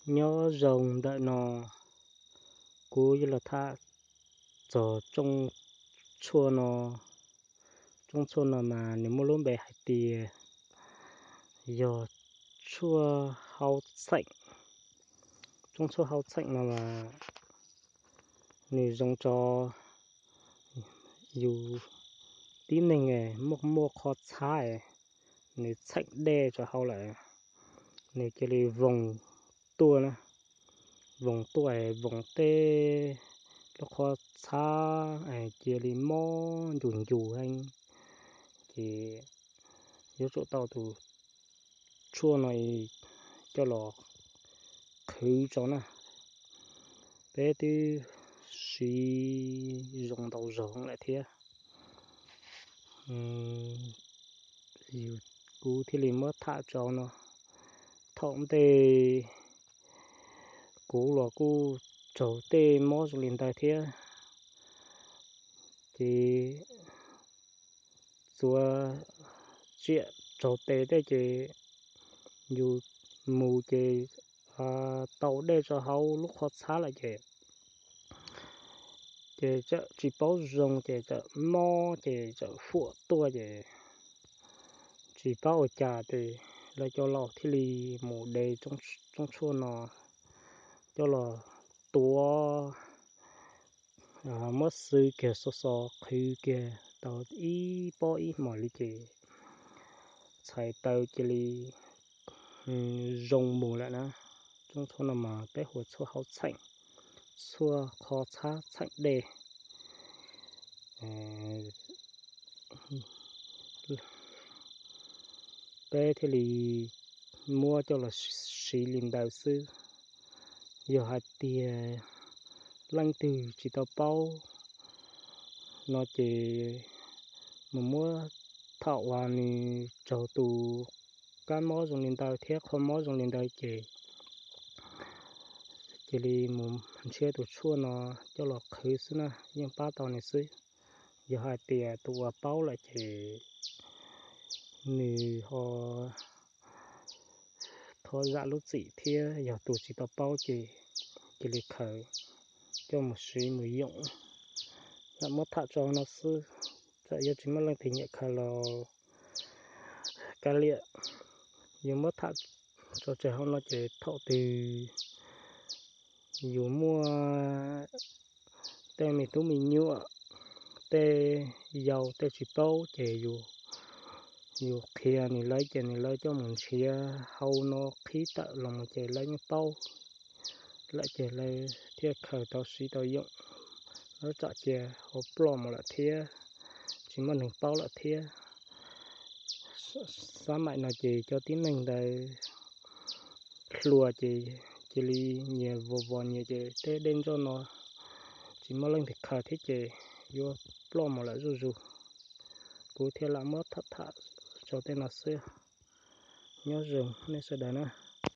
Nyob zoo ntawm no, kuv yuav los tham txog tsooj tshuaj no. Tsooj tshuaj no mas nws muaj lub npe hais tias yog tshuaj hau txheem. Tsooj tshuaj hau txheem no mas nws zoo rau yus tib neeg muaj muaj qhov txhab, nws txheem dej rau hauv lawm, nws cia li voos tuaj na, voos tuaj voos tej lub qhov txhab cia li mob ncus ncus heev. Ces yuav tsum tau tus tshuaj no coj los qhwv rau na. Peb twb siv zoo ntau zaus lawm thiab, kuv thiaj li muab tham rau no. Thaum ntej kuv los kuj raug tej mob zoo li ntawd thiab, ces txuas tsiam raug tes tej ces yus mus ces tau dej rau hauv lub qhov txhab lawm ces, ces txawm tsis paub zoo ces txawm mob ces txawm fuam tuaj ces tsis paub ua cas ces lawv cov laus thiaj li mus de tsooj tshuaj no coj los tuav, muab xwb kiag xov xov qhwv kiag tau ib pob ib hmos li ces txhais taw cia li zoo mus lawm na. Tsooj tshuaj no mas peb hu ua tshuaj hau txheem, tshuaj qhov txhab txheem dej. Peb thiaj li muab coj los siv li ntawd xwb. Yog hais tias leej twg tsis tau paub no ces mus muab, thaum uas nws raug tus kab mob zoo li ntawd thiab qhov mob zoo li ntawd ces cia li mus nrhiav tus tshuaj no coj los qhwv xwb na, yeej pab tau nws xwb. Yog hais tias tus uas paub lawm ces nws ho thov zam lub txim thiab, yog tus tsis tau paub ces cia li khaws coj mus siv mus yoom. Lam muab tham tso no xwb, txawm yuav tsis muaj leej twg nyiam khaws los kav liam. Yus muab tham tso tseg hauv no ces thaum twg yus muaj tej me tub me nyuam, tej yau tej tsis paub ces yus qhia nws lawv ces nws lawv coj mus nrhiav hau no qhib tawm los ces lawv yeej paub lawm ces lawv thiaj khaws tau siv tau yoom. Lawv tsam cia hau ploj mus lawm thiab, tsis muaj neeg paub lawm thiab. Xab maim no ces cov tib neeg ntawd hluas ces cia li nyias vos vos nyias ces tej dej ntsoj no tsis muaj leej twg khaws thiab ces yuav ploj mus lawm zuj zus. Kuv thiaj lam muab tham tham tso tej no xwb. Nyob zoo nej sawv daws na.